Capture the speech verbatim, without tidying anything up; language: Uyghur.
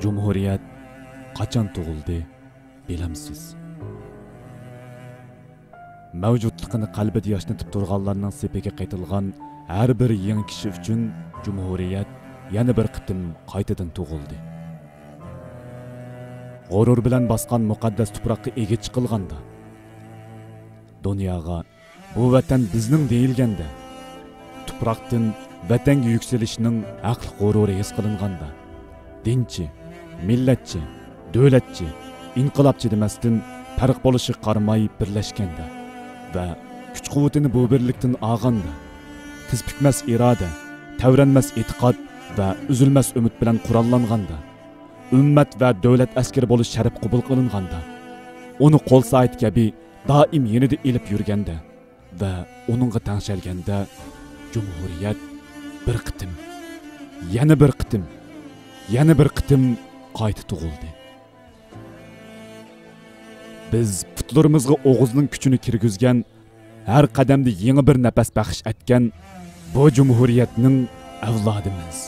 جۇمھۇرىيەت قاچان تۇغۇلدى، بىلەمسىز؟ مەۋجۇتلۇقىنى قەلبىدە ياشنىتىپ تۇرغانلارنىڭ سېپىگە قېتىلغان ھەر بىر يېڭى كىشى ئۈچۈن جۇمھۇرىيەت يەنە بىر قېتىم قايتىدىن تۇغۇلدى. غۇرۇر بىلەن باسقان مۇقەددەس تۇپراققا ئىگە چىقىلغاندا، دۇنياغا «بۇ ۋەتەن بىزنىڭ» دېيىلگەندە، تۇپراقتىن ۋەتەنگە يۈكسىلىشنىڭ ھەقلىق غۇرۇرى ھېس قىلىنغاندا، دىنچى، مىللەتچى، دۆلەتچى، ئىنقىلابچى دېمەستىن، پەرق بولۇشىغا قارىماي بىرلەشكەندە ۋە كۈچ-قۇۋۋىتىنى بۇ بىرلىكتىن ئالغاندا، تىز پۈكمەس ئىرادە، تەۋرەنمەس ئېتىقاد ۋە ئۈزۈلمەس ئۈمىد بىلەن قوراللانغاندا، ئۈممەت ۋە دۆلەت ئەسكىرى بولۇش شەرىپى قوبۇل قىلىنغاندا، ئۇنى قول سائەت كەبى دائىم يېنىدا ئېلىپ يۈرگەندە ۋە ئۇنىڭغا تەڭشەلگەندە، جۇمھۇرىيەت بىر قېتىم، يەنە بىر قېتىم، يەنە بىر قېتىم قايتا تۇغۇلدى. بىز پۇتلىرىمىزغا ئوغۇزنىڭ كۈچىنى كىرگۈزگەن، ھەر قەدەمدە يېڭى بىر نەپەس بەخش ئەتكەن بۇ جۇمھۇرىيەتنىڭ ئەۋلادىمىز.